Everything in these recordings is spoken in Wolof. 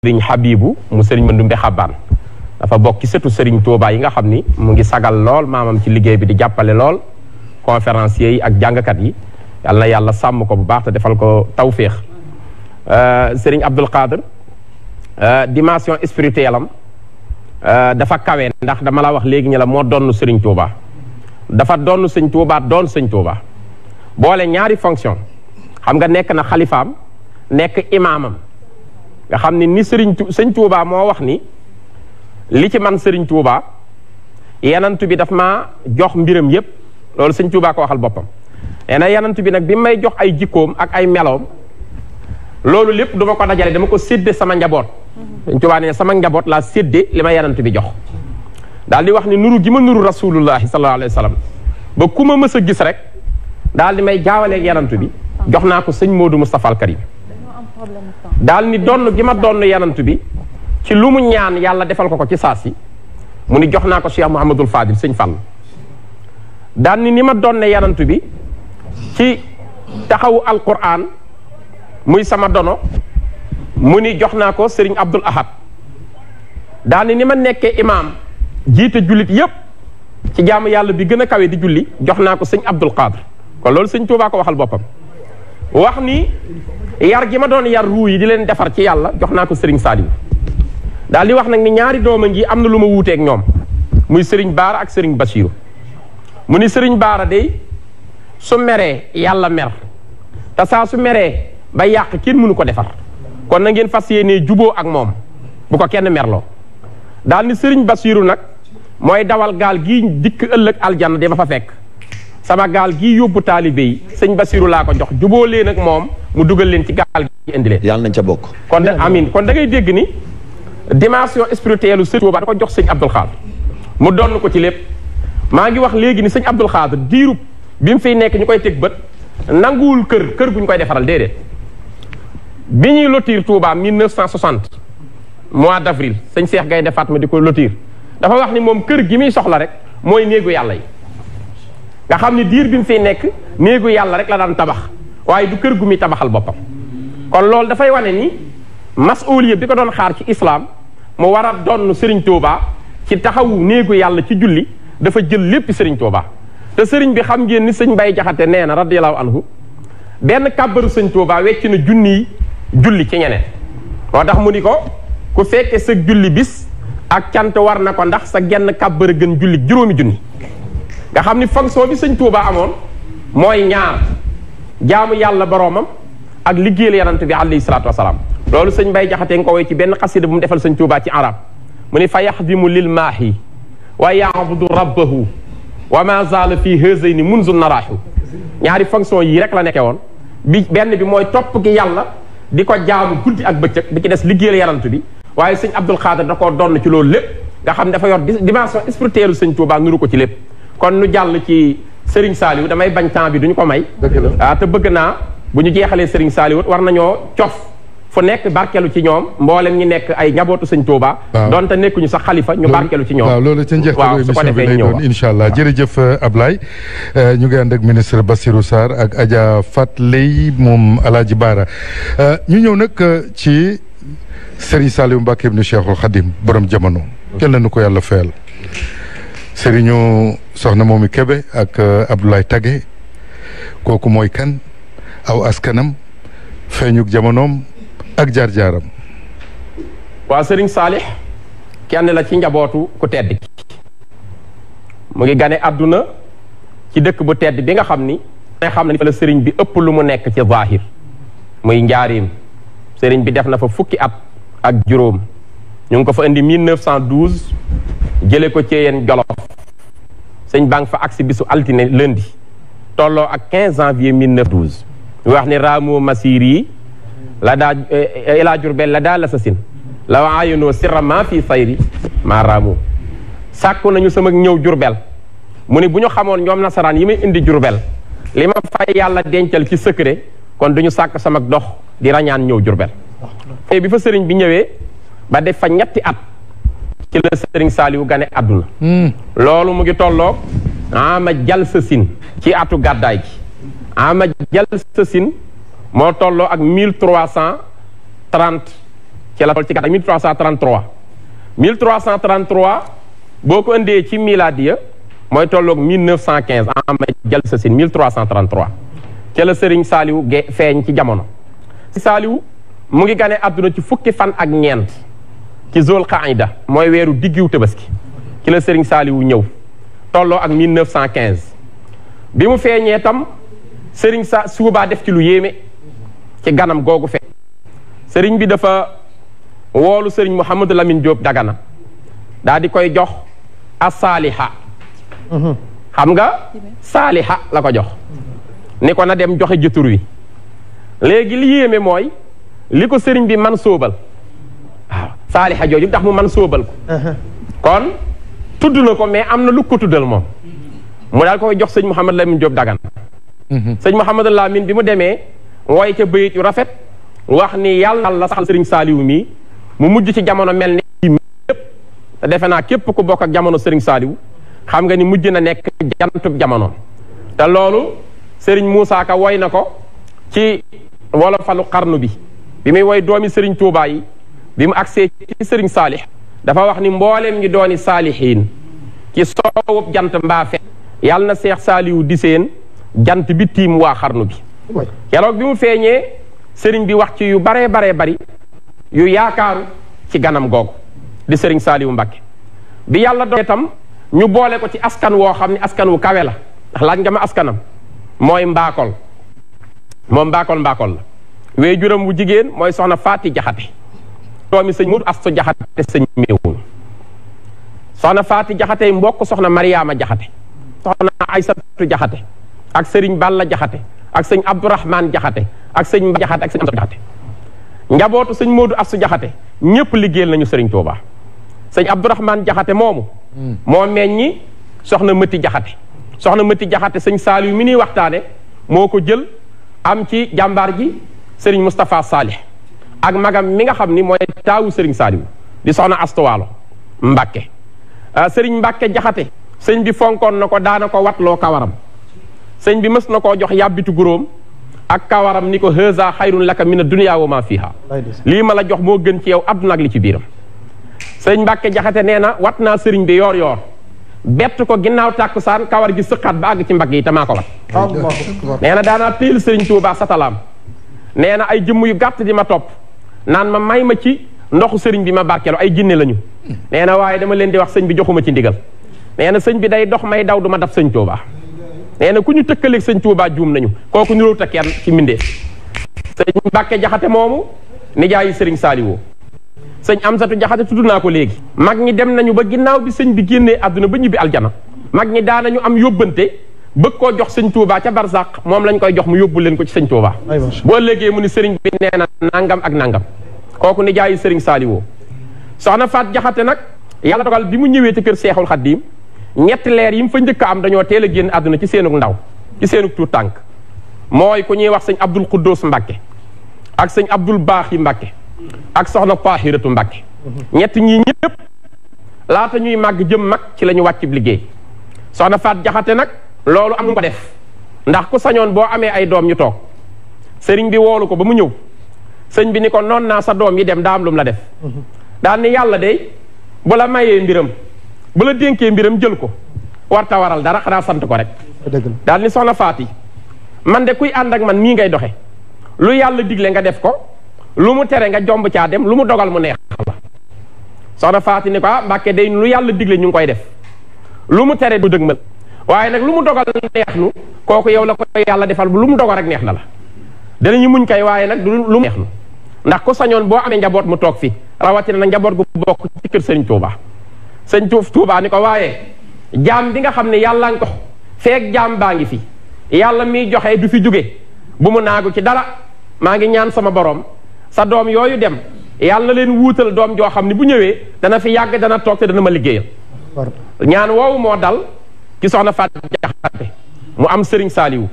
sëriñ Habibu mu sëriñ Mandumbe Xabaan dafa bokk ci sëtu sëriñ Touba yi nga xam ni mu ngi sagal lool maamam ci liggéey bi di jàppale lool conférenciers yi ak jàngkat yi yal na yàlla sàmm ko bu baax te defal ko tawféex sëriñ Abdul Qadir dimension spirituelle am dafa kawe ndax dama la wax léegi ñu la moo doon sëriñ Touba dafa doon sëñ Touba doon sëñ Touba boole ñaari fonction xam nga nekk na xalifaam nekk imaamam nga xam ni sëñ Touba moo wax ni li ci man sëriñ Touba yanantu bi daf maa jox mbiram yépp loolu sëñ Touba ko waxal boppam nee na yanantu bi nag bi may jox ay jikkoom ak ay meloom loolu lépp duma ko dajale dama ko sédde sama njaboot sëñ Touba ne sama njaboot laa sédde li ma yanantu bi jox daal di wax ni nuru gi ma nuru rasulullahi sallallahu alayhi wa sallam ba ku ma mës a gis rek daal di may jaawaleeg yanantu bi jox naa ko sëñ Modou Moustapha al Karim daal ni donn gi ma donn yanantu bi ci lu mu ñaan yàlla defal ko ci saasi mu ni jox naa ko Cheikh Mouhamadul Fadil sëñ Fall daal ni ma donne yanantu bi ci taxawu alquran muy sama dono mu ni jox naa ko Serigne Abdul Ahad daal ni ma nekkee imaam jiite jullit yépp ci jaamu yàlla bi gën a kawe di julli jox naa ko sëñ Abdul Qadir kon loolu sëñ Tuubaa ko waxal boppam wax ni yar gi ma doon yar ruu yi di leen defar ci yàlla jox naa ko Serigne Saliou daal di wax nag ni ñaari dooma ngi am na lu ma wuuteeg ñoom muy Serigne Baara ak Serigne Bassirou mu ni Serigne Baara day su meree yàlla mer te saa su meree ba yàq kenn mënu ko defar kon na ngeen fas yéenee juboo ak moom bu ko kenn merloo daal ni Serigne Bassirou nag mooy dawal gaal gii dikk ëllëg aljanna di ma fa fekk sama gaal gii yóbbu taalibe yi sëñ Bassirou laa ko jox juboo leen ak moom mu dugal leen ci gaal gi indi leen yàlla nañ ca bokk kon de amin kon da ngay dégg ni dimension spirituelle u sëñ Tuubaa da ko jox sëñ Abdul Xaadir mu donn ko ci lépp maa ngi wax léegi ni sëñ Abdul Xaadir diirub bi mu fiy nekk ñu koy teg bët nanguwul kër gu ñu koy defaral déedéet bi ñuy lotir Touba 1960 mois d' avril sëñ Cheikh Gaynde Fatma di ko lotir dafa wax ni moom kër gi muy soxla rek mooy néegu yàlla yi nga xam ni diir bi mu fiy nekk néegu yàlla rek la daan tabax waaye du kër gu muy tabaxal boppam kon loolu dafay wane ni masuuliya bi ko doon xaar ci islam mu war a donn Serigne Touba ci taxawu néegu yàlla ci julli dafa jël lépp Serigne Touba te Serigne bi xam ngeen ni sëñ Mbay Jaxate nee na radiyallahu anhu benn kàbbaru sëñ Touba wecc na junniy julli ci ñeneen moo tax mu ni ko ku fekke sa julli bis ak cant war na ko ndax sa genn kàbbar gën julli juróomi junni nga xam ni fonction bi sëñ Touba amoon mooy ñaar jaamu yàlla boroomam ak liggéeyal yonent bi alayhi salaatu wasalaam loolu sëñ Mbay Jaxate nga ko woy ci benn xasida bu mu defal sëñ Touba ci arab mu ni fa yaxdimu lil maahi wa yaabudu rabbahu wa ma zaala fii hazayni munzu naraahu ñaari fonction yii rek la nekkee woon bi benn bi mooy topp gi yàlla di ko jaamu guddi ak bëccëg bi ci des liggéeyal yarantu bi waaye sëñ Abdul Xaadir da koo donn ci loolu lépp nga xam dafa yor dimension spirituelle sëñ Touba nuru ko ci lépp kon nu jàll ci Serigne Saliou damay bañ temps bi duñu ko may te bëgg naa bu ñu jeexalee Serigne Saliou war nañoo cof fu nekk barkelu ci ñoom mboolem ñi nekk ay njabootu sëñ Touba donte nekkuñu sax xalifa ñu barkelu ci ñoom waaw loolu ca njeextalu émission bi lay doon incha allah jërëjëf Ablaye ñu ngi ànd ak ministre Bassirou Sarr ak Adja Fat Lay moom Alaaji Baara ñu ñëw nag ci Serigne Saliou Mbacké ibnu Cheikhul Khadim borom jamono kenn na nu ko yàlla fayal Serigne soxna Momi Kébé ak Abdoulaye Tagué kooku mooy kan aw askanam feeñuk jamonoom ak jaar-jaaram waaw Serigne Salih kenn la ci njabootu ku tedd ki mu ngi gane àdduna ci dëkk bu tedd bi nga xam ni fa la Serigne bi ëpp lu mu nekk ci zahir muy njaarim Serigne bi def na fa fukki at ak juróom ñu ngi ko fa indi 1912 jële ko ci yeen Jolof sëñ baa ngi fa agsi bisu altine lundi tolloo ak 15 janvier 1912 ñu wax ni raamu masir yi la daa ilaa Jurbel la daa la sa sin la waayonoo sirama fii sayri maa raamu sàkku nañu sama ñëw Jurbel mu ni bu ñu xamoon ñoom nasaraan yi may indi Jurbel li ma fay yàlla dencal ci secret kon duñu sàkk sama dox di rañaan ñëw Jurbel bi fa sëriñ bi ñëwee ba def fa ñetti at ci la sëriñ Saliou gane àdduna loolu mu ngi tolloog ama jal sa sin ci atu gàddaay gi ama jal sa sin moo tolloo ak 1330 ci la toll ci gàtt 1333 1333 boo ko indee ci miladiya mooy tolloog 1915 ama jal sa sin 1333 ca la Serigne Saliou feeñ ci jamono. Saliou mu ngi gane àdduna ci fukki fan ak ñeent ci Zul Qaida mooy weeru diggiw Tabaski ci la Serigne Saliou ñëw tolloo ak 1915 bi mu feeñee tam Serigne Touba def ci lu yéeme ci ganam googu feeñ. Serigne bi dafa woolu Serigne Mouhamadou Lamine Diop Dagana daa di koy jox as-Saaliha xam nga Saaliha la ko jox ni ko na dem joxe jëtur wi léegi li yéeme mooy li ko Serigne bi man sóobal waaw Saaliha jooju tax mu man sóobal ko kon tudd na ko mais am na lu ko tuddal moom mu daal koy jox sëñ Mouhamadou Lamine Diop Dagana sëñ Mouhamadou Lamine bi mu demee wooy ca bayit yu rafet wax ni yàlla saxal Serigne Saliou mii mu mujj ci jamono mel ni yëpp te defe naa képp ku bokk ak jamono Serigne Saliou xam nga ni mujj na nekk jantub jamono te loolu Serigne Moussa Ka woy na ko ci wolofalu xarnu bi muy woy doomi Serigne Touba yi bi mu agsee ci Serigne Salih dafa wax ni mboolem ñi dooni saalihiin ci soowub jant mbaa fe yàlla na Seex Saliou di seen jant bi tiim waa xarnu bi keroog bi mu feeñee Serigne bi wax ci yu baree bari yu yaakaaru ci ganam googu di Serigne Saliou Mbacké bi yàlla doon itam ñu boole ko ci askan woo xam ne askan wu kawe la ndax laaj nga ma askanam mooy mbaakol moom mbaakol la wéy juróom wu jigéen mooy soxna Faati Jaxate doomi sëñ Mudu Astu Jaxate sëñ Meewun soxna Faati Jaxate mbokk soxna Mariama Jaxate soxna Aysatu Jaxate ak Serigne Balla Jaxate ak sëñ Abdourahman Jaxate ak sëñ Mba Jaxate ak sëñ Amsa Jaxate njabootu sëñ Moodu Astu Jaxate ñëpp liggéeyal nañu Serigne Touba sëñ Abdourahman Jaxate moomu moo meññi soxna Mëti Jaxate soxna Mëti Jaxate sëñ Saliou mi ñuy waxtaane moo ko jël am ci jàmbaar ji Serigne Moustapha Salih ak magam mi nga xam ni mooy taawu Serigne Saliou di soxna Astuwaalo Mbàkke Serigne Mbàkke Jaxate sëñ bi fonkoon na ko daana ko watloo kawaram sëñ bi mës na koo jox yàbbitu guróom ak kawaram ni ko haza xayrun laka mina dunya wa ma fiha lii ma la jox moo gën ci yow àdduna ak li ci biiram sëñ Mbàkke Jaxate nee na wat naa sëriñ bi yoor bett ko ginnaaw tàkkusaan kawar gi sëqaat ba àgg ci mbagg yi te maa ko wat nee na daanaa téel sëriñ Tuubaa satalaam nee na ay jëmm yu gàtt di ma topp naan ma may ma ci ndoxu sëriñ bi ma barkeelu ay jinne lañu nee na waaye dama leen di wax sëñ bi joxuma ci ndigal nee na sëñ bi day dox may daw du ma daf sëñ Tuubaa nee na ku ñu tëkkaleeg sëñ Tuubaa juum nañu kooku niróo ta kenn ci mbindee sëñ Mbàkke Jaxate moomu nijaayi sëriñ Saliou sëñ Amsatu Jaxate tudd naa ko léegi mag ñi dem nañu ba ginnaaw bi sëñ bi génnee àdduna ba ñibbi aljana mag ñi daanañu am yóbbante bëgg koo jox sëñ Tuubaa ca barsàq moom lañ koy jox mu yóbbu leen ko ci sëñ Tuubaa boo léegi mu ni sëriñ bi nee na nangam ak nangam kooku nijaayi sëriñ Saliou soxna Faat Jaxate nag yàlla dogal bi mu ñëwee ci kër Seexul Xaddiim ñetti leer yi mu fa njëkk a am dañoo teel a génn àdduna ci seenug ndaw ci seenug tuut tànk mooy ku ñuy wax sëñ Abdul Xuddoos Mbàkke ak sëñ Abdul Baaxi Mbàkke ak soxna Tahiratu Mbàkke ñett ñii ñëpp laata ñuy màgg jëm mag ci la ñu wàcc liggéey soxna Faat Jaxate nag loolu am ko def ndax ku sañoon boo amee ay doom ñu toog sëriñ bi woolu ko ba mu ñëw sëñ bi ni ko noon naa sa doom yi dem daa am lu mu la def daal ni yàlla de bu la mayee mbiram bu la dénkee mbiram jël ko warta waral dara xanaa sant ko rek daal ni soxna Faati man de kuy ànd ak man nii ngay doxe lu yàlla digle nga def ko lu mu tere nga jomb caa dem lu mu dogal mu neex la soxna Faati ni ko Mbàkke day lu yàlla digle ñu ngi koy def lu mu tere du dëgmal waaye nag lu mu dogal neex nu kooku yow la ko yàlla defal lu mu dogal rek neex na la danañu muñ kay waaye nag du lu mu neex nu ndax ku sañoon boo amee njaboot mu toog fi rawatina nag njaboot gu bokk ci kër Sëriñ Tuubaa sëñ Tuubaa ni ko waaye jaam bi nga xam ne yàlla nga ko feek jaam baa ngi fi yàlla miy joxe du fi jóge bu mu naagu ci dara maa ngi ñaan sama borom sa doom yooyu dem yàlla na leen wuutal doom joo xam ne bu ñëwee dana fi yàgg dana toog te dana ma liggéeyal ñaan woowu moo dal ci soxna Faat Jaxate mu am Serigne Saliou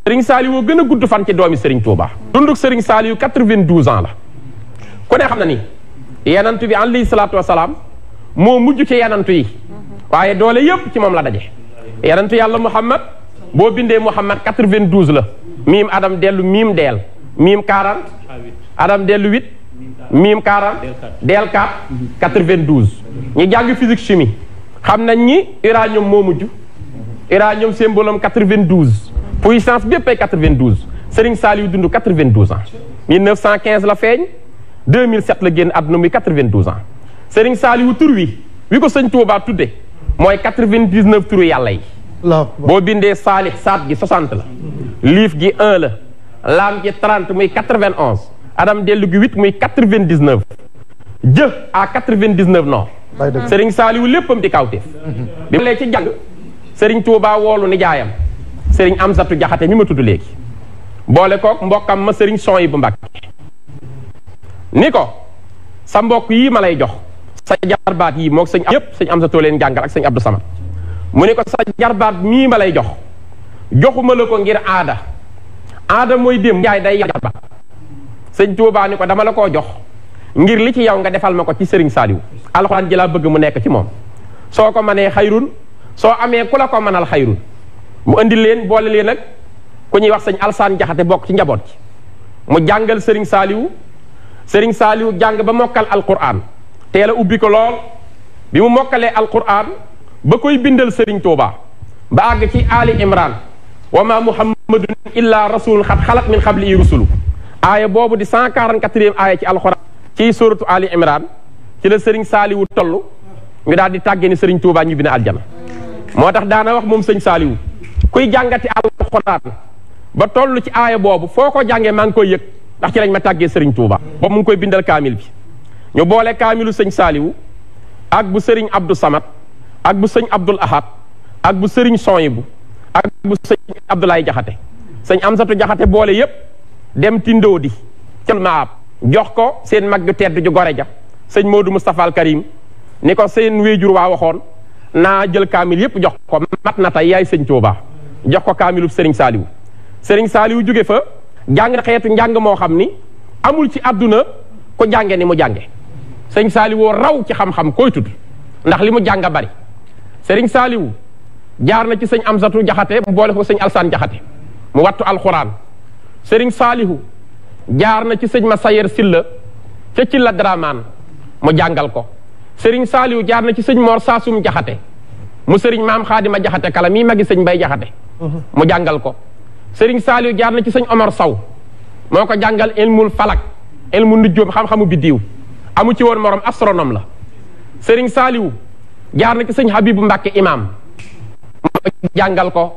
Serigne Saliou gën a gudd fan ci doomi Serigne Touba dunduk Serigne Saliou 92 ans la ku ne xam na ni yenantu bi alayhi salaatu wasalaam moo mujj ci yenantu yi waaye doole yëpp ci moom la daje yenantu yàlla Muhammad boo bindee Muhammad 92 la miim Adam dellu miim deel miim 40 Adam dellu 8 mim 40 del 4 92 ñi jàng physique chimie xam nañ ni uranium moo mujj uranium symbole am 92 puissance bépp ay 92 Serigne Saliou dund 92 ans 1915 la feeñ 2007 la génn àdduna muy 92 ans Serigne Saliou tur wi ko sëñ Touba tudde mooy 99 turu yàlla yi boo bindee saalix saat gi 60 la liif gi 1 la laam gi 30 muy 91 adam dellu gi 8 muy 99 jë à 99 non Serigne Saliou léppam di kawteef bi mu lee ci jàng Serigne Touba woolu nijaayam Serigne Amsatu Jaxate mi ma tudd léegi boole kook mbokkam ma Serigne Souhaïbou Mbacké ni ko sa mbokk yii ma lay jox sa jarbaat yi moog sëñ yëpp sëñ Amsatu leen jàngal ak sëñ Abdou Samad mu ni ko sa jarbaat mii ma lay jox joxuma la ko ngir aada mooy dem njaay day jarbaat sëñ Touba ni ko dama la koo jox ngir li ci yow nga defal ma ko ci Serigne Saliou alxuraan ji laa bëgg mu nekk ci moom soo ko mënee xayrun soo amee ku la ko mënal xayrun mu indi leen boole leen nag ku ñuy wax sëñ Alsaan Jaxate bokk ci njaboot ci mu jàngal Serigne Saliou jàng ba mokkal alquran teel a ubbi ko lool bi mu mokkalee alquran ba koy bindal Serigne Touba ba àgg ci Ali Imran wa ma muhammadun illa rasulun xat xalat min xabli rusulu aaya boobu di 144e aaya ci alquran ci suratu Ali Imran ci la Serigne Saliou toll ñu daal di tàggee ni Serigne Touba ñu bi na aljana moo tax daana wax moom sëñ Saliou kuy jàngati alquran ba toll ci aaya boobu foo ko jàngee maa ngi koy yëg ndax ci lañ ma tàggee Serigne Touba boobu mu ngi koy bindal kaamil bi ñu boole kaamilu sëñ Saliou ak bu Serigne Abdou Samad ak bu sëñ Abdoul Ahad ak bu Serigne Souhaïbou ak bu sëñ Abdoulaye Jaxate sëñ Amsatu Jaxate boole yépp dem tindoo di ca maab jox ko seen mag ju tedd ju gore ja sëñ Modou Moustapha al Karim ni ko seen wéejur waa waxoon naa jël kaamil yépp jox ko mat na tey yaay sëñ Touba jox ko kaamilu Serigne Saliou jóge fa jàng xeetu njàng moo xam ni amul ci àdduna ko jànge ni mu jànge sëñ Saliou raw ci xam-xam koy tudd ndax li mu jàng bari Serigne Saliou jaar na ci sëñ Amsatu Jaxate mu boole ko sëñ Alsaan Jaxate mu wattu alxuraan Serigne Saliou jaar na ci sëñ Masayer Silla ca ci la Draman mu jàngal ko Serigne Saliou jaar na ci sëñ Mor Saasum Jaxate mu Serigne Maam Xaadima Jaxate kala mii magi sëñ Mbay Jaxate mu jàngal ko Serigne Saliou jaar na ci sëñ Omar Saw moo ko jàngal ilmul falak ilmu nujjoom xam-xamu biddiw amu ci woon morom astronome la Serigne Saliou jaar na ci sëñ Habibu Mbàkke imam moo jàngal ko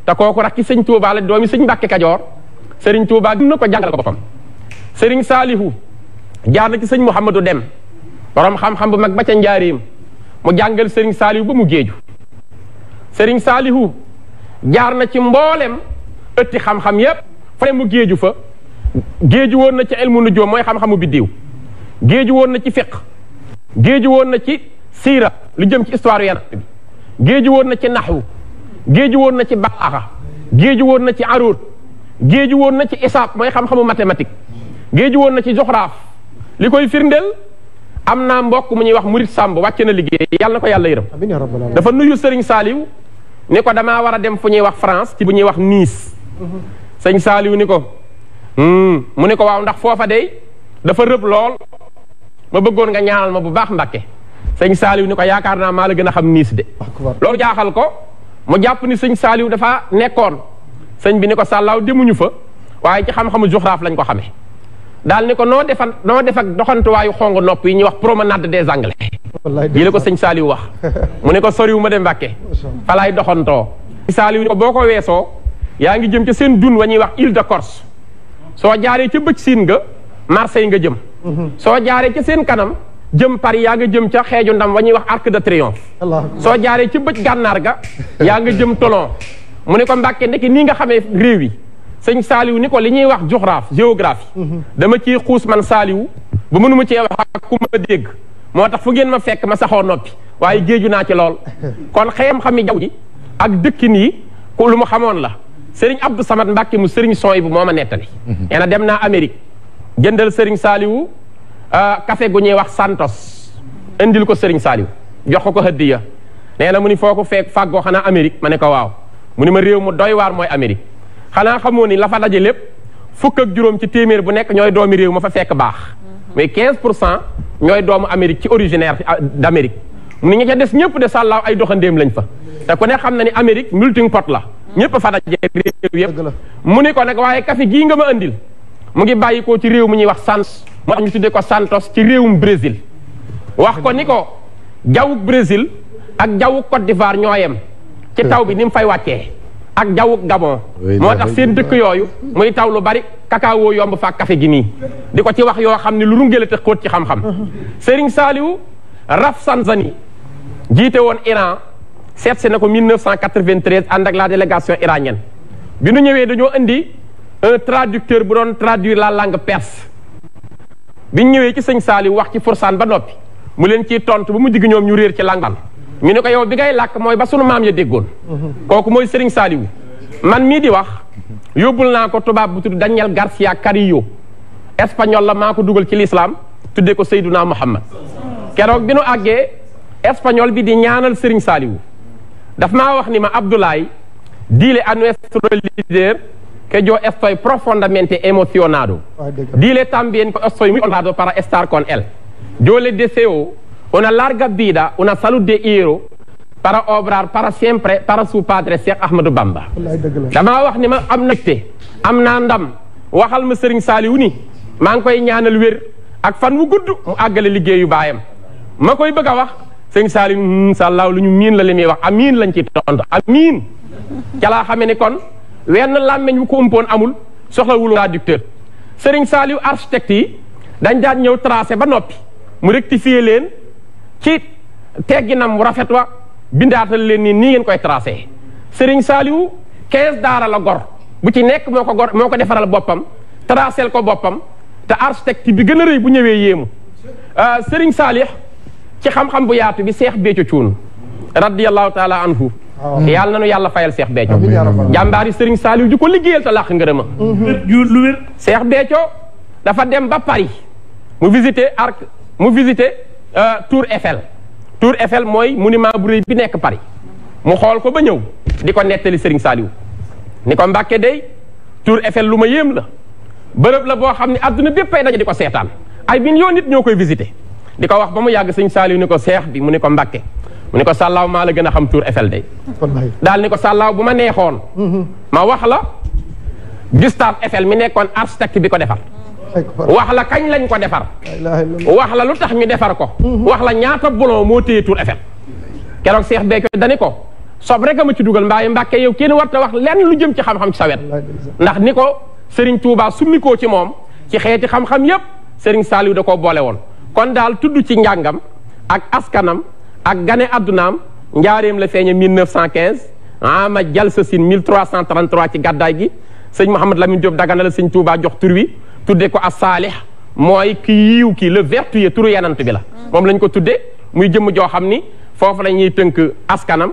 te kooku rax ci sëñ Touba la doomi sëñ Mbàkke Kajoor Serigne Touba dina ko jàngal ko boppam Serigne Saliou jaar na ci sëñ Mouhamadou Dem borom xam-xam bu mag ba ca njaareem mu jàngal Serigne Saliou ba mu géeju Serigne Saliou jaar na ci mboolem ëtti xam-xam yépp fa mu géeju fa géeju woon na ci ilmu nujuum mooy xam-xamu biddiw géeju woon na ci fiqh géeju woon na ci siira lu jëm ci histoire yana bi géeju woon na ci naxwu géeju woon na ci balaaxa géeju woon na ci aruud géeju woon na ci isaab mooy xam-xamu mathématique géeju woon na ci joxraaf li koy firndeel am naa mbokk mu ñuy wax Murit Samb wàcc na liggéey yàlla na ko yàlla yërëm dafa nuyu Serigne Saliou ni ko damaa war a dem fu ñuy wax France ci bu ñuy wax Nice sëñ Saliou ni ko mu ni ko waaw ndax foofa de dafa rëb lool ma bëggoon nga ñaanal ma bu baax Mbàkke sëñ Saliou ni ko yaakaar naa maa la gën a xam Nice de loolu jaaxal ko mu jàpp ni sëñ Saliou dafa nekkoon sëñ bi ni ko sàllaaw demuñu fa waaye ci xam-xamu joxraaf lañ ko xamee daal ni ko noo def ak doxantuwaayu xong nopp yi ñuy wax promenade des Anglais yi la ko sëñ Saliou wax mu ne ko soriwu ma de Mbàkke fa laay doxantoo Saliou ni ko boo ko weesoo yaa ngi jëm ca seen dun wa ñuy wax Île de Corse soo jaaree ca bëj siin nga Marseille nga jëm soo jaaree ca seen kanam jëm Paris yaa nga jëm ca xeeju ndam wa ñuy wax Arc de Triomphe soo jaaree ca bëj gànnaar ga yaa nga jëm Toulon mu ne ko Mbàkke ndekki nii nga xamee réew yi sëñ Saliou ni ko li ñuy wax géographie dama ciy xuus man Saliou ba mënuma cee wax ak ku ma dégg moo tax fu ngeen ma fekk ma saxoo noppi waaye géeju naa ci lool kon xam-xami jaww ji ak dëkkin yi ku lu mu xamoon la Serigne Abdou Samad Mbàkke mu Serigne Souhaïbou moo ma nettali nee na dem naa Amérique jëndal Serigne Saliou café gu ñuy wax Santos indil ko Serigne Saliou jox ko hëddiya nee na mu ni foo ko fekk fàggoo xanaa Amérique ma ne ko waaw mu ni ma réew mu doy waar mooy Amérique xanaa xamoo ni la fa daje lépp fukk ak juróom ci téeméer bu nekk ñooy doomi réew ma fa fekk baax mais 15% ñooy doomu Amérique ci originaire d'Amérique ni ñi ca des ñëpp de sàllaaw ay doxandéem lañ fa te ku ne xam na ni Amérique melting pot la ñëpp fa daje réew yëpp mu ni ko nag waaye café gii nga ma andil mu ngi bàyyi ko ci réew mu ñuy wax Santos moo tax ñu tuddee ko Santos ci réewum Brésil wax ko ni ko jawwuk Brésil ak jawwuk Côte d'Ivoire ñoo yem ci taw bi ni mu fay wàccee ak jawwuk Gabon moo tax seen dëkk yooyu muy taw lu bari cacao yomb fa café gi nii di ko ci wax yoo xam ne lu rungale te xóot ci xam-xam Serigne Saliou Rafsanjani jiite woon Iran seet si na ko 1993 ànd ak la délégation iranienne bi nu ñëwee dañoo indi un traducteur bu doon traduire la langue perse bi ñu ñëwee ci sëñ Saliou wax ci forsaan ba noppi mu leen ciy tontu ba mu digg ñoom ñu réer ci langal ñu ne ko yow bi ngay làkk mooy ba sunu maam ya déggoon kooku mooy Serigne Saliou man mii di wax yóbbul naa ko tubaab bu tudd Daniel Garcia Carillo espagnol la maa ko dugal ci l'islam tuddee ko Seydouna Muhammad keroog bi nu àggee espagnol bi di ñaanal Serigne Saliou daf maa wax ni ma Abdoulaye dile a nuestro líder que yo estoy profundamente emocionado dile también que estoy muy honrado para estar con él yo le deseo una larga vida una salud de hierro para obrar para siempre para su padre Cheikh Ahmadou Bamba damaa wax ni ma am nagte am naa ndam waxal ma Serigne Saliou ni maa ngi koy ñaanal wér ak fan wu gudd mu àggale liggéeyu baayam ma koy bëgg a wax Serigne Saliou sàllaaw lu ñu miin la li muy wax amiin lañ ci tontu amiin ca laa xamee ni kon wenn làmmeñ wu ko umpoon amul soxlawul traducteur Serigne Saliou architecte yi dañ daan ñëw tracé ba noppi mu rectifier leen ci tegginam rafet wa bindaatal leen nii ngeen koy tracé Serigne Saliou 15 daara la gor bu ci nekk moo ko defaral boppam tracel ko boppam te architecte bi gën a rëy bu ñëwee yéemu Serigne Saliou ci xam-xam bu yaatu bi Cheikh Béthio Thioune radiyallahu taala anhu yàlla na nu yàlla fayal Cheikh Béthio jàmbaari Serigne Saliou ju ko liggéeyal te làq ngërëma lu wér Cheikh Béthio dafa dem ba Paris mu visité Tour Eiffel mooy monument bu rëy bi nekk Paris mu xool ko ba ñëw di ko nettali Serigne Saliou ni ko Mbàkke day Tour Eiffel lu ma yéem la bërëb la boo xam ne adduna bépp ay daje di ko seetaan ay millions nit ñoo koy visité di ko wax ba mu yàgg Serigne Saliou ni ko seex bi mu ni ko Mbàkke mu ni ko sàllaaw maa la gën a xam Tour Eiffel day daal ni ko sàllaaw bu ma neexoon ma wax la Gustave Eiffel mi nekkoon architecte bi ko defar wax la kañ lañ ko defar wax la lu tax ñu defar ko wax la ñaata bolon moo téye Tour Eiffel keroog Cheikh Béthio dani ko sob rek a ma ci dugal mbaayi Mbàkke yow kenn war ta wax lenn lu jëm ci xam-xam ci sa wet ndax ni ko Serigne Touba summikoo ci moom ci xeeti xam-xam yépp Serigne Saliou da koo boole woon kon daal tudd ci njàngam ak askanam ak gane addunaam njaareem la feeñe 1915 ama jal sa sin 1333 ci gàddaay gi sëñ Mouhamed Lamine Diop Dagana la sëñ Touba jox tur wi tudde ko as-saalih mooy ki yiiw ki le vertueux turu yenant bi la moom lañ ko tudde muy jëmm joo xam ni foofu la ñuy tënk askanam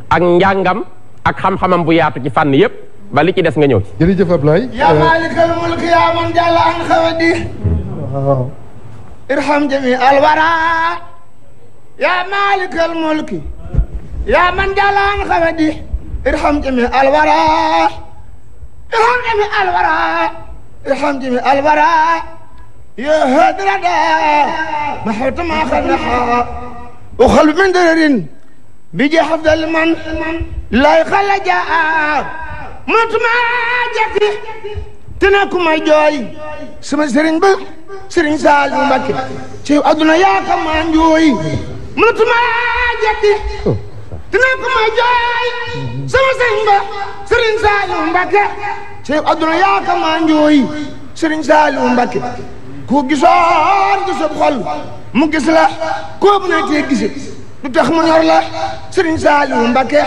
ak njàngam ak xam-xamam bu yaatu ci fànn yépp ba li ci des nga ñëw ci jërëjëf Ablaye yaa maalikal mulki yaa man jàlla an xawadi irham jami alwara yaa maalikal mulki yaa man jàlla an xawadi irham jami alwara irham jami alwara irham jami alwara ya hadrada محوت ما خلها وخلف من درر بيجي حفظ المن لا يخلى جاء مت ما جاكي تناكو ما جوي سما سرين با سرين سالو مباكي شيء أدنى يا كمان جوي مت ما جاكي تناكو ما جوي سما سرين با سرين سالو مباكي شيء أدنى يا كمان جوي سرين سالو مباكي ku gisoon gisab xol mu gis la koo bu ne tee gise lu tax mu ñor la Serigne Saliou Mbacké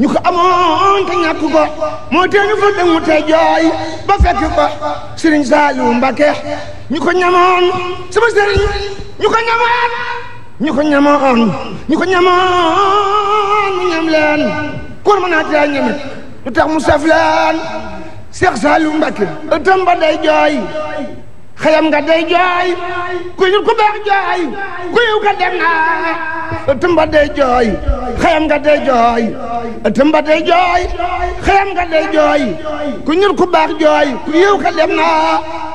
ñu ko amoon te ñàkk ko moo tee ñu fa demu te jooy ba fekk ko Serigne Saliou Mbacké ñu ko ñamoon sama Serigne ñu ko ñamoon ñu ko ñamoon ñu ko ñamoon mu ñam leen koor mën naa tee ñamit lu tax mu saf leen Cheikh Saliou Mbacké ëttam ba day jooy xayam nga day jooy ku ñu ko baax jooy ku yiw ka dem na tëmba day jooy xayam nga day jooy tëmba day jooy xayam nga day jooy ku ñu ko baax jooy ku yiw ka dem na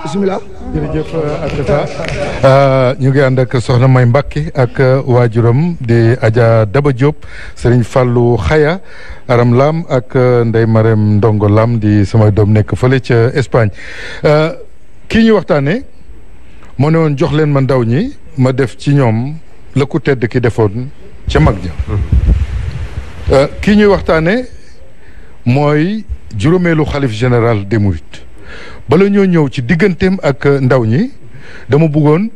bismillah jërëjëf Adja ñu ngi ànd ak soxna May Mbacke ak waajuram di Adja Daba Diop Serigne Fallou Xaya Aram Lam ak Ndeye Marème Ndongo Lam di sama doom nekk fële ca Espagne kii ñu waxtaanee moo ne woon jox leen ma ndaw ñi ma def ci ñoom la ku tedd ki defoon ca mag ja kii ñuy waxtaanee mooy juróomeelu xalif général des Mourides. bala ñoo ñëw ci digganteem ak ndaw ñi dama bëggoon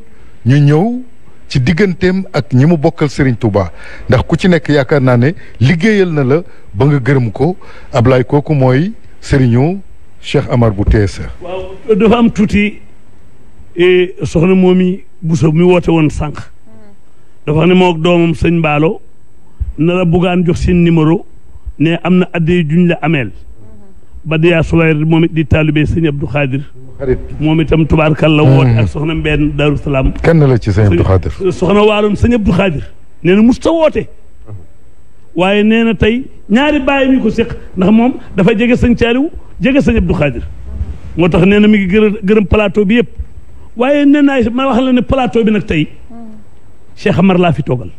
ñu ñëw ci digganteem ak ñi mu bokkal Serigne Touba ndax ku ci nekk yaakaar naa ne liggéeyal na la ba nga gërëm ko Ablaye kooku mooy Serigne Cheikh Amar bu TSE. waaw dafa am tuuti soxna moomi Bousso mi woote woon sànq dafa xam ne moo ak doomam sëñ Mbaalo na la buggaan jox seen numéro ne am na addee juñ la ameel. Badiya Suwayr moom it di taalibe sëñ Abdou Khadir moom itam tubaarkalla woote ak soxna Mbène Darou Salaam. kenn la ci sëñ Abdou Khadir. soxna waaloon sëñ Abdou Khadir nee na musta woote waaye nee na tey ñaari bàyyi mi ko séq ndax moom dafa jege sëñ Caaliw jege sëñ Abdou Khadir moo tax nee na mi ngi gërëm plateau bi yëpp waaye nee naa ma wax la ne plateau bi nag tey Cheikh Amar laa fi toogal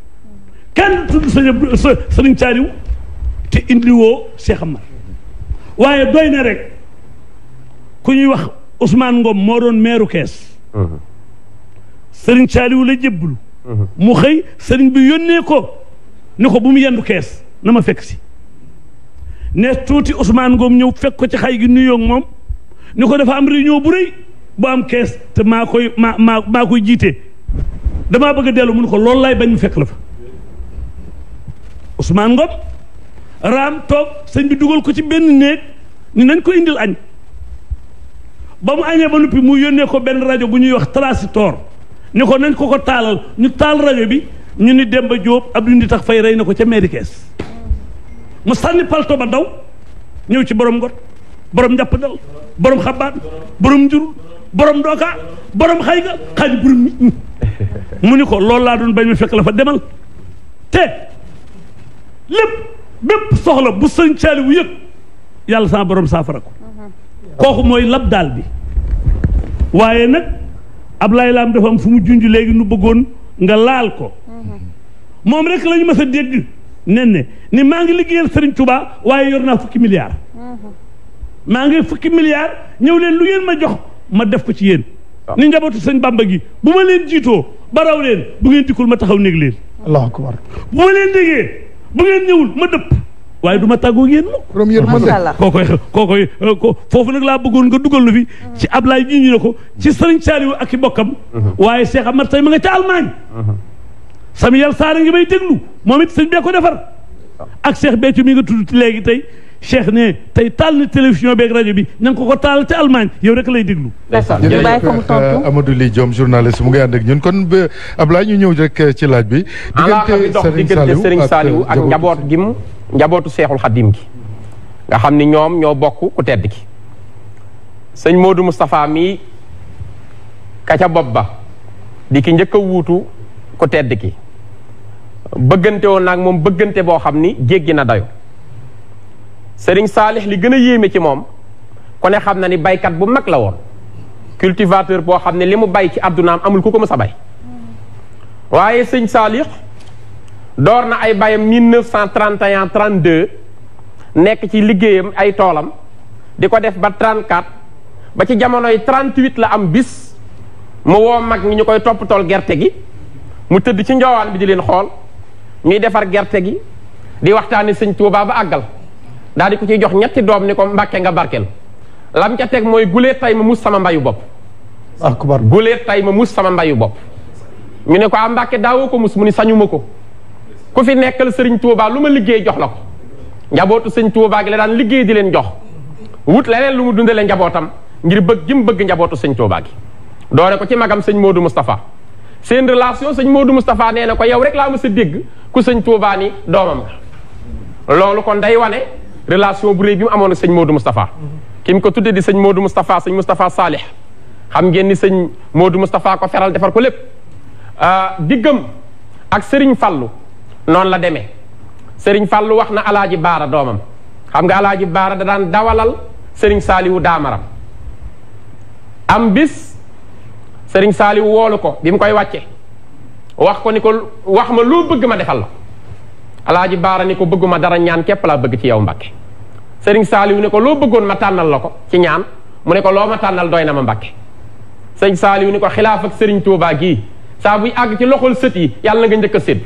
kenn tudd sëñ Caaliw te indiwoo Cheikh Amar waaye doy na rek ku ñuy wax Ousmane Ngom moo doon meeru Kees sëriñ Saaliwu la jébbulu mu xëy sëriñ bi yónnee ko ni ko bu mu yendu Kees na ma fekk si ne tuuti Ousmane Ngom ñëw fekk ko ci xay gi nuyoo ak moom ni ko dafa am réunion bu rëy bu am Kees te maa koy jiite damaa bëgg a dellu mu ne ko loolu laay bañ mu fekk la fa Ousmane Ngom raam toog sëñ bi dugal ko ci benn néeg ni nañ ko indil añ ba mu añee ba noppi mu yónnee ko benn rajo bu ñuy wax Transistor ni ko nañ ko taalal ñu taal rajo bi ñu ni Demba Diop Abdou Ndi tax fay rey na ko ca mairie Kees mu sànni palto ba daw ñëw ci borom ngot borom njàpp dal borom xabaat borom njur borom dooka borom xayga xaaj borom nit ñi mu ni ko loolu laa doon bañ ma fekk la fa demal te lépp bépp soxla bu sëñ Saaliwu yëg yàlla sama borom saafara ko kooku mooy lab daal bi waaye nag Ablaye Lam dafa am fu mu junj léegi nu bëggoon nga laal ko moom rek la ñu mës a dégg nen ni maa ngi liggéeyal Serigne Touba waaye yor naa fukki milliards maa ngi fukki milliards ñëw leen lu ngeen ma jox ma def ko ci yéen ni njabootu sëñ Bamba gi bu ma leen jiitoo ba raw leen bu ngeen dikkul ma taxaw néeg leen allahu akbar bu ma leen déggee bu ngeen ñëwul ma dëpp waaye du ma tàggoo yéen la. première kookoy foofu nag laa bëggoon nga dugal lu fi. ci Ablaye ji ñu ne ko. ci Serigne Saliou ak i bokkam. waaye Cheikh Amar tey ma nga ca Allemagne. Samuel Sarr ngi may déglu moom it sëñ bee ko defar. ak Cheikh Béthio mi nga tudd léegi tey Cheikh ne tey taal na télévision beeg rajo bi ña ngi ko taal te Allemagne yow rek lay déglu. jërëjëf Amadou Ly Diom journaliste mu ngi ànd ak ñun kon ba Ablaye ñu ñëw rek ci laaj bi. diggante Serigne Saliou ak njaboot gi mu njabootu Seexul Xadim gi nga xam ni ñoom ñoo bokk ku tedd ki sëñ Modou Moustapha mii ka ca bopp ba di ki njëkk a wuutu ku tedd ki bëggante woon nag moom bëggante boo xam ni jéggi na dayo Serigne Saalix li gën a yéeme ci moom ku ne xam na ni baykat bu mag la woon cultivateur boo xam ne li mu bay ci addunaam amul ku ko mës a bay waaye sëñ Saalix door na ay bayam 1931 32 nekk ci liggéeyam ay toolam di ko def ba 34 ba ci jamonoy 38 la am bis mu woo mag ñi ñu koy topp tool gerte gi mu tëdd ci njoowaan bi di leen xool ñuy defar gerte gi di waxtaani sëñ Tuubaa ba àggal daal di ko ciy jox ñetti doom ni ko Mbàkke nga barkel lam ca teg mooy gulee tay ma mus sama mbayu bopp akbar gulee tay ma mus sama mbayu bopp ñu ne ko a Mbàkke daawoo ko mus mu ni sañuma ko ku fi nekkal sëriñ Tuubaa lu ma liggéey jox la ko njabootu sëñ Tuubaa gi la daan liggéey di leen jox wut leneen lu mu dundale njabootam ngir bëgg gi mu bëgg njabootu sëñ Tuubaa gi doore ko ci magam sëñ Modou Moustapha seen relation sëñ Modou Moustapha nee na ko yow rek laa mës a dégg ku sëñ Tuubaa ni doomam nga loolu kon day wane relation bu réy bi mu amoon ak sëñ Modou Moustapha ki mu ko tudde di sëñ Modou Moustapha sëñ Moustapha Salih xam ngeen ni sëñ Modou Moustapha ko feral defar ko lépp diggam ak Serigne Fallou noonu la demee Serigne Fallou wax na alaaji Baara doomam xam nga alaaji Baara da daan dawalal Serigne Saliou daamaram am bis sëriñ Saaliw woolu ko bi mu koy wàcce wax ko ni ko wax ma loo bëgg ma defal la alaaji baara ni ko bëgguma dara ñaan képp laa bëgg ci yow Mbàkke sëriñ Saaliw ni ko loo bëggoon ma tànnal la ko ci ñaan mu ne ko loo ma tànnal doy na ma Mbàkke sëriñ Saaliw ni ko xilaaf ak sëriñ Tuubaa gii saa buy àgg ci loxol sët yi yàlla na nga njëkk a sédd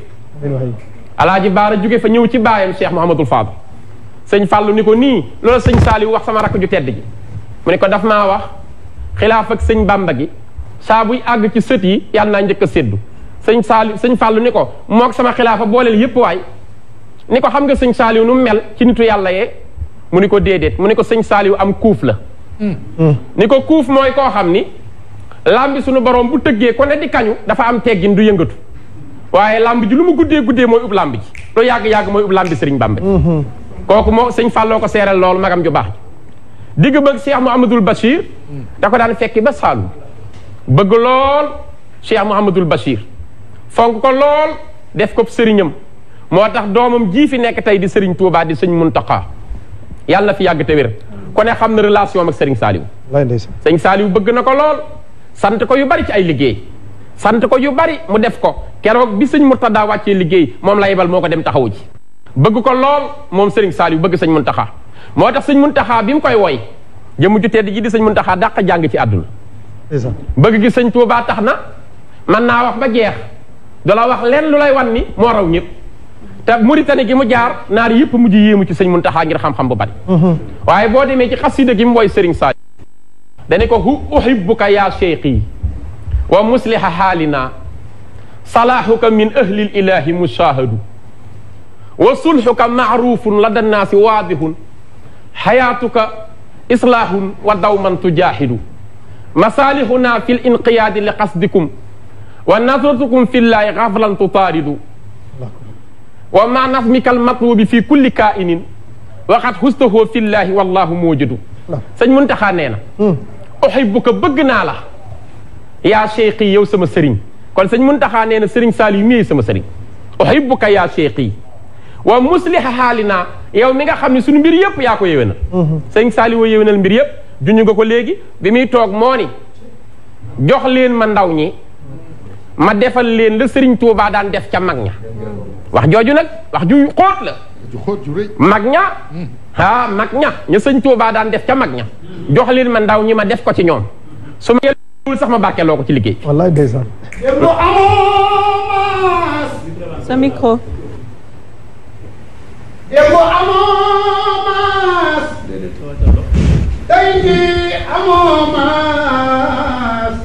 alaaji baara jóge fa ñëw ci baayam Cheikh Mouhamadul Fadal sëñ Fàllu ni ko nii loolu sëñ Saaliw wax sama rakk ju tedd ji mu ne ko daf maa wax xilaaf ak sëñ Bàmba gi saa buy àgg ci sët yi yàlla naa njëkk a séddu sëñ Fàllu ni ko moog sama xilaafa booleel yépp waay ni ko xam nga sëñ Saaliw nu mel ci nitu yàlla yee mu ni ko déedéet mu ni ko sëñ Saaliw am kuuf la ni ko kuuf mooy koo xam ni lambi suñu borom bu tëggee ko ne di kañu dafa am teggin du yëngatu waaye lamb ji lu mu guddee mooy ub lamb ji lu yàgg-yàgg mooy ub lambi sëriñ Bàmba kooku moo sëñ Fàlloo ko seeral loolu magam ju baax ji digg bëgg Cheikh Mouhamadoul Bachir da ko daan fekki ba Saalum bëgg lool Cheikh Mouhamadoul Bachir fonk ko lool def ko sëriñam moo tax doomam jii fi nekk tey di sëriñ Touba di sëñ Muntaxa yàlla fi yàgg te wér ku ne xam na relation ak sëriñ Saaliw sëñ Saaliw bëgg na ko lool sant ko yu bari ci ay liggéey sant ko yu bari mu def ko keroog bi sëñ Murtada wàccee liggéey moom la yebal moo ko dem taxawu ji bëgg ko lool moom sëriñ Saaliw bëgg sëñ Muntaxa moo tax sëñ Muntaxa bi mu koy woy jëmu ju tedd ji di sëñ Muntaxa dàq jàng ci àdduna bëgg gi sëñ Touba tax na mën naa wax ba jeex du la wax leen lu lay wan ni moo raw ñëpp te Mauritanie gi mu jaar naar yëpp mujj yéemu ci sëñ Muntaxa ngir xam-xam bu bari waaye boo demee ci xasida gi mu woy sëriñ Saaliw dane ko uhibbuka ya cheikhi wa musliha xaalina salaahuka min ahlil ilahi mushahadu wa sulhuka maarufun lada nnaasi waadihun xayaatuka islaahun wa dawman tujaahidu masalihuna fi l inqiyaadi li qasdikum wa nasratukum fi llahi gaflan tutaaridu wa ma nasmika almatlubi fi kulli kainin waxat hustahu fi llahi wallahu moojidu sëñ Muntaxa nee na uhibbuka bëgg naa la yaa cheikhi yow sama sëriñ kon sëñ Muntaxa nee na sëriñ Saaliw mii sama sëriñ uhibbuka yaa cheikhi wa musliha xaalina yow mi nga xam ne suñu mbir yëpp yaa ko yéwénal sëriñ Saaliw yéwénal mbir yëpp juñu nga ko léegi bi muy toog moo ni jox leen ma ndaw ñi ma defal leen la sëriñ Tuubaa daan def ca mag ña wax jooju nag wax ju xóot la mag ña mag ña ñu sëñ Tuubaa daan def ca mag ña jox leen ma ndaw ñi ma def ko ci ñoom su ma yelul sax ma bàkkeeloo ko ci liggéey wallaay ndeysaan sa micro démbo amoo maas tey jii amoo maas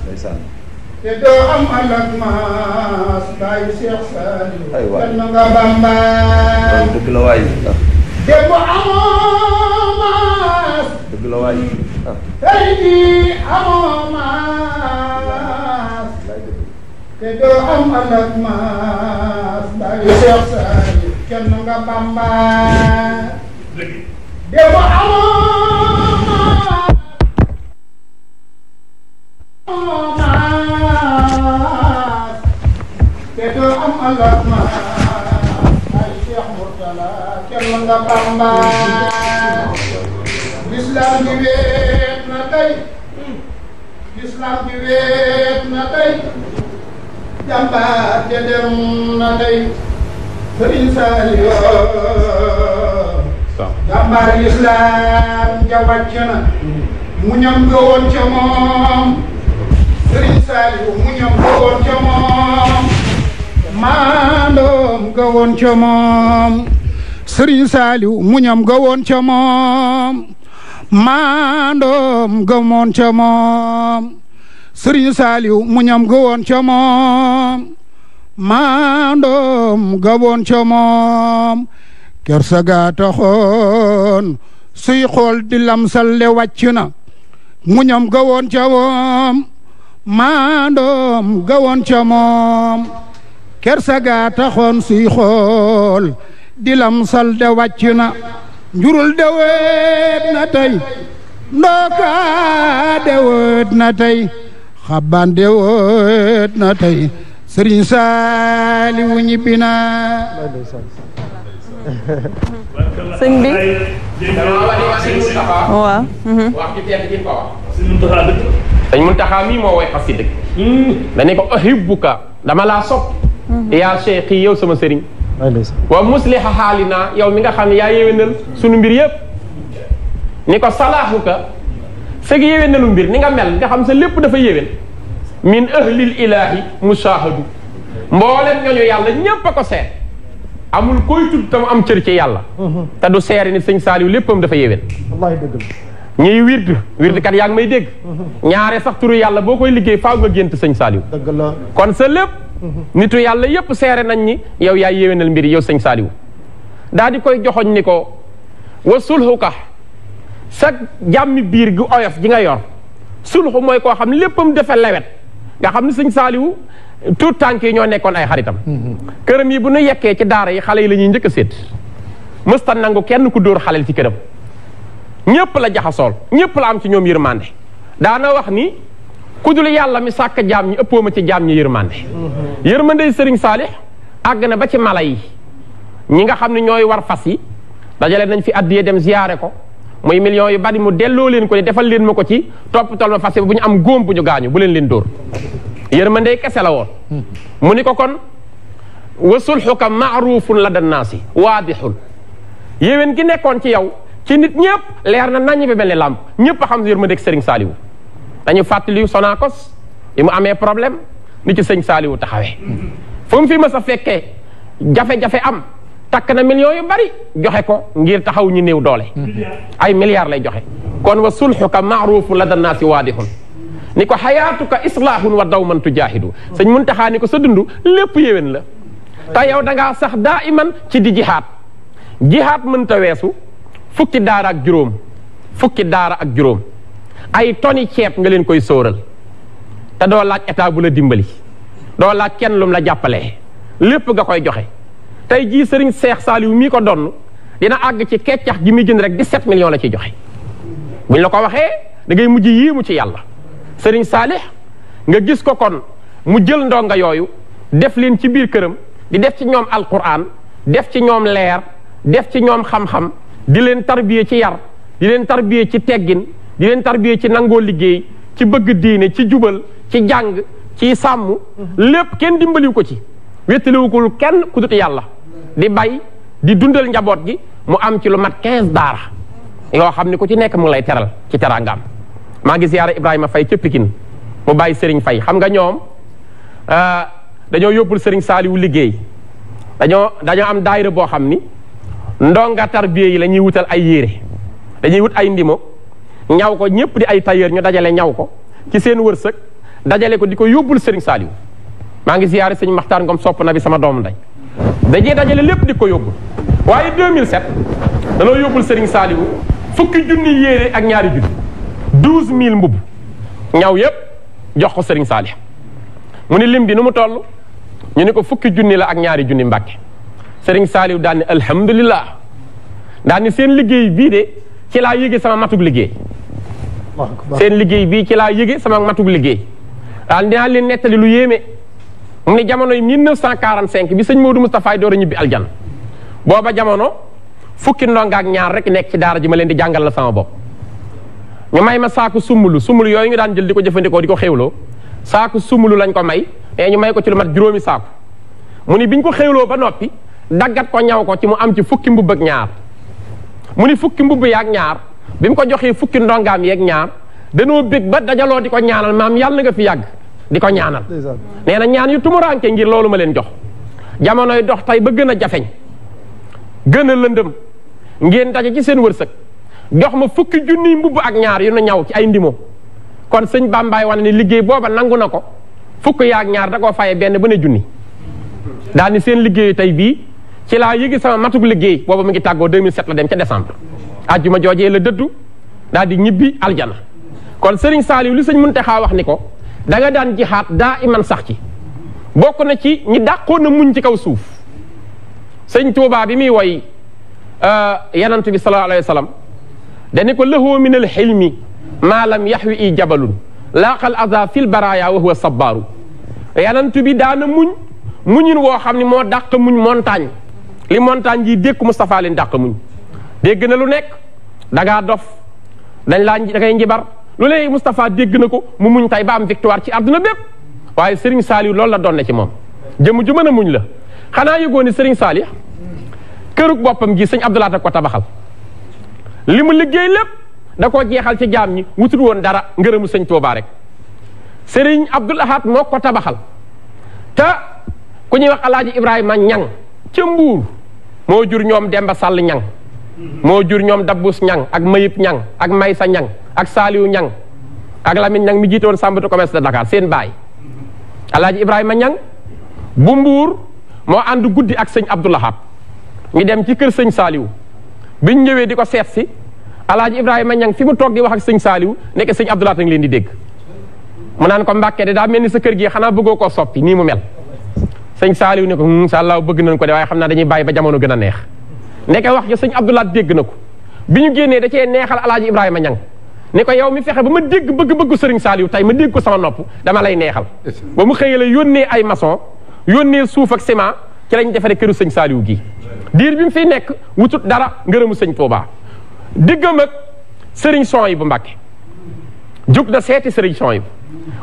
te doo am alak maas bàyyi Cheikh Saaliw kenn nga Bamba dëgg la waay démbo amoo maas dëgg la waay tey jii amoo maas te doo am alak maas bàyyi Cheikh Saaliw kenn nga Bamba démbo amoo maas te doo am alak maas bàyyi Cheikh Murtala kenn nga Bamba l'islam bi weet na tey l'islam bi weet na tey jàmbaar ja dem na tey sëriñ Saaliw jàmbaar l'islam ja wàcc na mu ñam nga woon ca moom sëriñ Saaliw mu ñam nga woon ca moom maandoom nga woon ca moom sëriñ Saaliw mu ñam nga woon ca moom maandoom nga woon ca moom sëriñ Saaliw mu ñam nga woon ca moom maandoom nga woon ca moom kersa gaa taxoon suy xool di lamsal le wàcc na mu ñam ga woon ca moom maandoom ga woon ca moom kersa gaa taxoon suy xool di lamsal de wàcc na njurul de weet na tey ndooka de weet na tey xaban de weet na tey sëriñ Saaliw ñibbi na sëñ bi waaw wax ci tedd gi ko wax sëñ Muntaxa mii moo woy xasida dane ko uhibbuka dama laa sopp yaa cheikh yi yow sama sëriñ wa musliha xaalina yow mi nga xam ne yaa yéwénal sunu mbir yëpp ni ko salaahuka sëg yéwénalu mbir ni nga mel nga xam sa lépp dafa yéwén min ahlil ilahi mushahadu mboolem ñooñu yàlla ñépp a ko seet amul koy tudd tam am cër ci yàlla te du seere nit sëñ Saaliw léppam dafa yéwén wallahi dëgg la ñuy wird kat yaa ngi may dégg ñaare sax turu yàlla boo koy liggéey faaw nga gént sëñ Saaliw dëgg la kon sa lépp nitu yàlla yépp seere nañ ni yow yaay yéwénal mbir yow sëñ Saaliw daa di koy joxoñ ni ko wa sulhuka sa jàmmi biir gu oyof ji nga yor sulhu mooy koo xam léppam dafa lewet nga xam ne sëñ Saaliw tout tànk yi ñoo nekkoon ay xaritam këram yi bu nu yekkee ci daara yi xale yi la ñuy njëkk a séet mësta nangu kenn ku dóor xalel ci këram ñépp la jaxasool ñépp la am ci ñoom yërmande daana wax ni ku dul yàlla mi sàkk jaam ñi ëppoo ma ci jaam ñi yërmande yërmande sëriñ Saalix àgg na ba ci mala yi ñi nga xam ne ñooy war fas yi dajale nañ fi addiyee dem ziyaare ko muy millions yu bari mu delloo leen ko ni defal leen ma ko ci toppatoo ma fas yi bu ñu am góom bu ñu gaañu bu leen dóor yërmande kese la woon mu ni ko kon wa sulhuka maarufun la dannaasi waadixun yéwén gi nekkoon ci yow ci nit ñëpp leer na nañ bi mel ni làmp ñëpp a xam yërmande sëriñ Saaliw dañu fàttali Sonacos yi mu amee problème ni ci sëñ Saaliw taxawee fu mu fi mës a fekkee jafe-jafe am takk na millions yu bari joxe ko ngir taxaw ñu néew doole ay milliards lay joxe kon wa sulhuka maarufun la dannaasi waadixun ni ko xayaatuka islaahun wa dawman tujaahidu sëñ Muntaxa ni ko sa dund lépp yéwén la te yow da ngaa sax daa iman ci di jihaad mënta weesu fukki daara ak juróom ay toni ceeb nga leen koy sóoral te doo laaj état bu la dimbali doo laaj kenn lum la jàppalee lépp nga koy joxe tey jii sëriñ Seex Saaliw mii ko donn dina àgg ci keccax gi muy jënd rek 17 millions la ciy joxe buñ la ko waxee da ngay mujj yéemu ci yàlla sëriñ Saalix nga gis ko kon mu jël ndonga yooyu def leen ci biir këram di def ci ñoom alquran def ci ñoom leer def ci ñoom xam-xam di leen tarbiye ci yar di leen tarbiye ci teggin di leen tarbiye ci nangoo liggéey ci bëgg diine ci jubal ci jàng ci sàmm lépp kenn dimbaliw ko ci wéttaliwu ko kenn ku dut yàlla di bay di dundal njaboot gi mu am ci lu mat 15 daara yoo xam ne ku ci nekk mu ngi lay teral ci teraangaam maa ngi ziyaara Ibrahima Faye ca Pikine mu bàyyi Serigne Faye xam nga ñoom dañoo yóbbul Serigne Saaliwu liggéey dañoo am daayira boo xam ni ndonga tarbiye yi la ñuy wutal ay yére dañuy wut ay ndimo ñaw ko ñëpp di ay tailleur ñu dajale ñaw ko ci seen wërsëg dajale ko di ko yóbbul Serigne Saaliwu maa ngi ziyaare sëñ Maxtaar Ngom sopp na bi sama doom nday dañuy dajale lépp di ko yóbbul waaye 2007 danoo yóbbul Serigne Saaliwu fukki junni yére ak ñaari junni 12000 mbubb ñaw yépp jox ko Serigne Saalix mu ni lim bi nu mu toll ñu ni ko fukki junni la ak ñaari junni Mbàkke Serigne Saaliw daan ni alhamdulillah daan ni seen liggéey bii de ci laa yëge sama matug liggéey seen liggéey bii ci laa yëge sama matug liggéey daal dinaa leen nettali lu yéeme mu ni jamonoy 1945 bi sëñ Modou Moustapha door a ñibbi aljan booba jamono fukki ndonga ak ñaar rek nekk ci daara ji ma leen di jàngal la sama bopp ñu may ma saaku sumbulu yooyu ñu daan jël di ko jëfandikoo di ko xéwloo saaku sumbulu lañ ko may mais ñu may ko ci lu mat juróomi saaku mu ni biñ ko xéwloo ba noppi daggat ko ñaw ko ci mu am ci fukki mbubb ak ñaar mu ni fukki mbubb yaak ñaar bi mu ko joxee fukki ndongaam yeeg ñaar danoo bég ba dajaloo di ko ñaanal maam yàlla nga fi yàgg di ko ñaanal nee na ñaan yu tumuranke ngir loolu ma leen jox jamonoy dox tey ba gën a jafeñ gën a lëndëm ngeen daje ci seen wërsëg jox ma fukki junniy mbubb ak ñaar yu na ñaw ci ay ndimo kon sëñ Bambaay wane ni liggéey booba nangu na ko fukk yaak ñaar da koo faye benn ba ne junni daal ni seen liggéeyu tey bii ci laa yëgi sama matug liggéey booba mu ngi tàggoo 2007 la dem ca décembre ajjuma joojee la dëddu daal di ñibbi aljana kon sëriñ Saaliw li sëñ Muntaxa wax ni ko da nga daan jihaat daa iman sax ci bokk na ci ñi dàqoon na muñ ci kaw suuf sëñ Tuubaa bi muy woy yanant bi sallallahu alayhi wa sallam dani ko lahu min al xilmi maa lam yaxwi i jabalun laaqal aza fil baraya wa huwa sabbaaru yanant bi daana muñin woo xam ne moo dàq muñ montagne li montagne ji dékku Moustapha leen dàq muñ dégg na lu nekk dangaa dof dañ laa da ngay njibar lu ne Moustapha dégg na ko mu muñ tay ba am victoire ci àdduna bépp waaye Serigne Saliou loolu la doon ne ci moom jëmm ju mën a muñ la xanaa yëgoo ni Serigne Saliou kërug boppam gi sëñ Abdou Lahad ko tabaxal li mu liggéey lépp da koo jeexal ci jaam ñi wutul woon dara ngërëmu sëñ Touba rek Serigne Abdou Lahad moo ko tabaxal te ku ñuy wax Alaaji Ibrahima Ñang ca Mbuur moo jur ñoom Demba Sall Ñang moo jur ñoom Dabbus Ñang ak Mayib Ñang ak Maysa Ñang ak Saliou Ñang ak Lamine Ñang mi jiitoon Sambatu commerce de Dakar seen baay Alaaji Ibrahima Ñang bu Mbuur moo ànd guddi ak sëñ Abdou Lahad ñu dem ci kër sëñ Saliou biñ ñëwee di ko seet si Alaaji Ibrahima Ñang fi mu toog di wax ak sëñ Saliou nekk sëñ Abdou Lahad a ngi leen di dégg mu naan ko Mbàkke de daa mel ni sa kër gi xanaa bëggoo koo soppi nii mu mel sëñ Saliou ne ko incha allah bëgg nañ ko de waaye xam naa dañuy bàyyi ba jamono gën a neex nekk wax ja sëñ Abdou Lahad dégg na ko bi ñu génnee da cee neexal Alaaji Ibrahima Ñang ne ko yow mi fexe ba ma dégg bëgg-bëggu sëriñ Saliou tey ma dégg ko sama nopp dama lay neexal ba mu xëyee la yónnee ay maçon yónnee suuf ak ciment ci lañ defaree këru sëñ Saliou gi diir bi mu fiy nekk wutut dara ngërëmu sëñ Touba diggam ak sëriñ Souhaïbou Mbàkke jug na seeti sëriñ Souhaïbou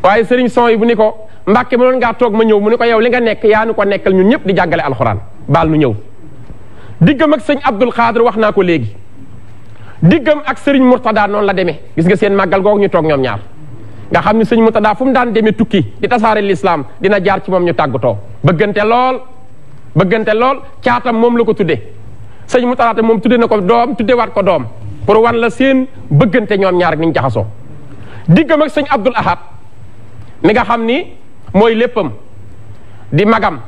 waaye sëriñ Souhaïbou ni ko Mbàkke mënoon ngaa toog ma ñëw mu ni ko yow li nga nekk yaa nu ko nekkal ñun ñëpp di jàngale alxuraan baal nu ñëw diggam ak sëñ Abdul Xaadir wax naa ko léegi diggam ak sëriñ Murtada noonu la demee gis nga seen màggal googu ñu toog ñoom ñaar nga xam ne sëñ Murtada fu mu daan demee tukki di tasaare l'islam dina jaar ci moom ñu tàggatoo bëggante lool caatam moom la ko tuddee sëñ Murtada moom tudde na ko doom tuddewaat ko doom pour wan la seen bëggante ñoom ñaar ak ni ñu jaxasoo diggam ak sëñ Abdul Ahad mi nga xam ni mooy léppam di magam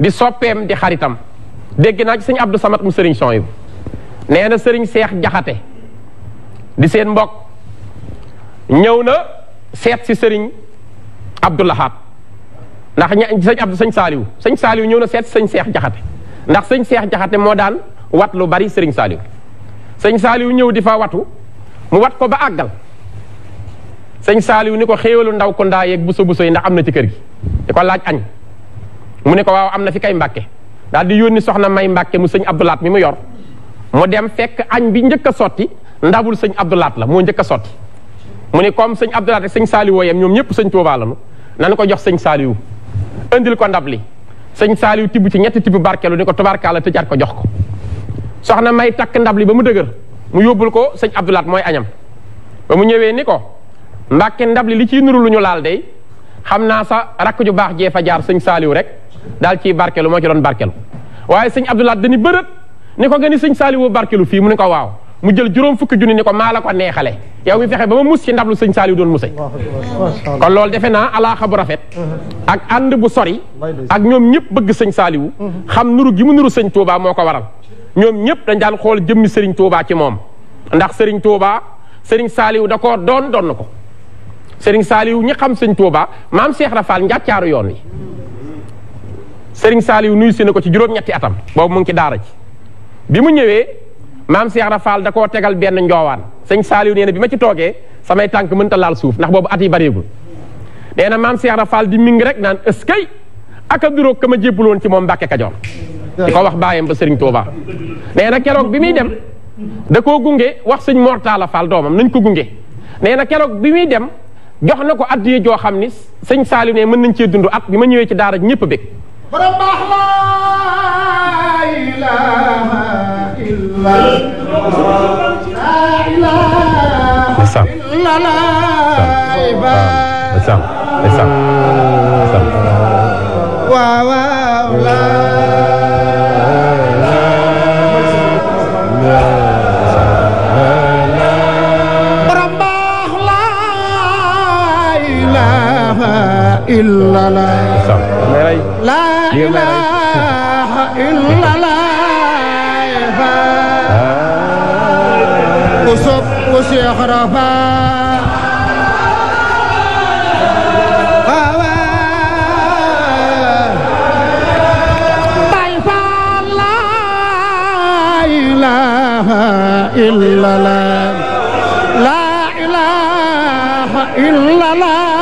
di soppeem di xaritam dégg naa ci sëñ Abdou Samad mu sëriñ Souhaïbou nee na sëriñ Seex Jaxate di seen mbokk ñëw na seet si sëriñ Abdou Lahad ndax sëñ Saliou ñëw na seet si sëñ Seex Jaxate ndax sëñ Seex Jaxate moo daan wat lu bari sëriñ Saliou sëñ Saliou ñëw di fa watu mu wat ko ba àggal sëñ Saliou ni ko xéewalu ndaw ko ndaa yeeg buso yi ndax am na ci kër gi di ko laaj añ mu ne ko waaw am na fi kay Mbàkke daal di yónni soxna May Mbàkke mu sëñ Abdou Lahad mi mu yor mu dem fekk añ bi njëkk a sotti ndabul sëñ Abdou Lahad la moo njëkk a sotti mu ne comme sëñ Abdou Lahad ak sëñ Saliou yem ñoom ñëpp sëñ Touba la nu nan ko jox sëñ Saliou indil ko ndab li sëñ Saliou tibb ci ñetti tibb barkeelu ni ko tubaarkaala tëjaat ko jox ko soxna May takk ndab li ba mu dëgër mu yóbbul ko sëñ Abdou Lahad mooy añam ba mu ñëwee ni ko Mbàkke ndab li ciy nuru lu ñu laal day xam naa sa rakk ju baax jee fa jaar sëñ Saliou rek daal ciy barkeelu moo ci doon barkeelu waaye sëñ Abdou Lahad dañu bërët ni ko nga ni sëñ Saliou barkeelu fii mu ne ko waaw mu jël juróom fukki junni ni ko maa la ko neexale yow mi fexe ba ma mus ci ndab lu sëñ Saliou doon musay kon loolu defe naa alaaxa bu rafet ak ànd bu sori ak ñoom ñëpp bëgg sëñ Saliou xam nuru gi mu nuru sëñ Touba moo ko waral ñoom ñëpp dañ daan xool jëmmi sëriñ Touba ci moom ndax sëriñ Touba sëriñ Saliou da koo doon ko sëriñ Saliou ñi xam sëñ Touba maam Cheikh Rafal njàccaaru yoon wi sëriñ Saliou nuyu si na ko ci juróom-ñetti atam boobu mu ngi ci daara ci bi mu ñëwee maam Cheikh Rafal da koo tegal benn njoowaan sëñ Saliou nee na bi ma ci toogee samay tànk mënta laal suuf ndax boobu at yi bareegul nee na maam Cheikh Rafal di ming rek naan ëskay ak a bureau ka ma jébbaloon ci moom Mbàkke Kajoor di ko wax baayam ba sëriñ Touba nee na keroog bi muy dem da koo gunge wax sëñ Mortala Fall doomam nañ ko gunge nee na keroog bi muy dem jox na ko addiye joo xam ni sëñ Saliou ne mën nañ cee dund at bi ma ñëwee ci daara ñëpp a bég borom baax laa ilaaha illa إلا لا إله إلا الله وصف وشيخ رفا لا إله إلا الله لا إله إلا الله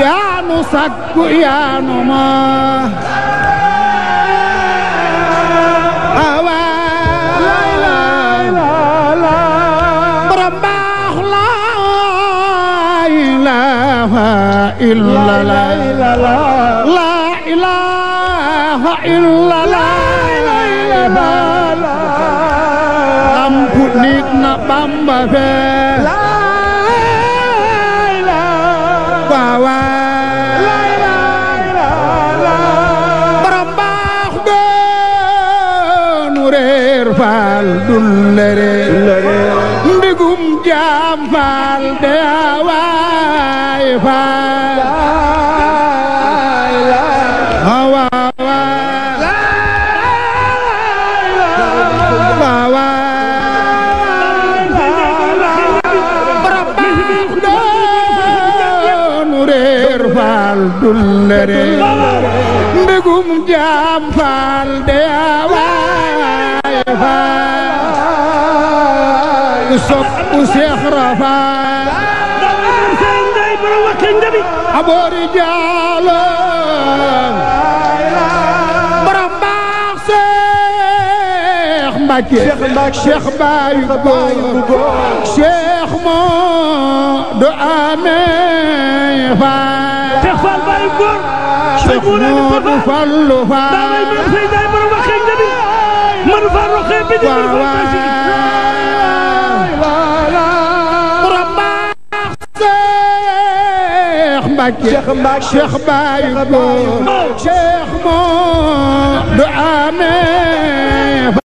يا نسك يا نما لا إلا الله لا إله إلا الله lampu nik na Bamba fe la ilaha la ilaha borom baax doonu reer faal dullere ndigum jaam faal de waay faal dullere mbégum jaam faal de waay faal soppu Seex Rafaal aboori jaalo borom baax Seex Mbàkke Seex baayu góor Seex Moodu Amee Faal Seex Moodu Fallu Faal borom baax Seex Mbàkke Seex baayu góor Seex Moodu Amee